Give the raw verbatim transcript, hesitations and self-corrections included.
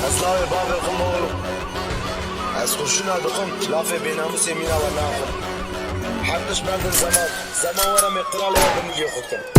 Ez lawê bavê xwe me oğlum. Ez kurşuna dixwim, lafê bênamûsê mîna we naxwim. Hemdiş mendin zeman, zeman were me qiralê we bi nigê xwe kim.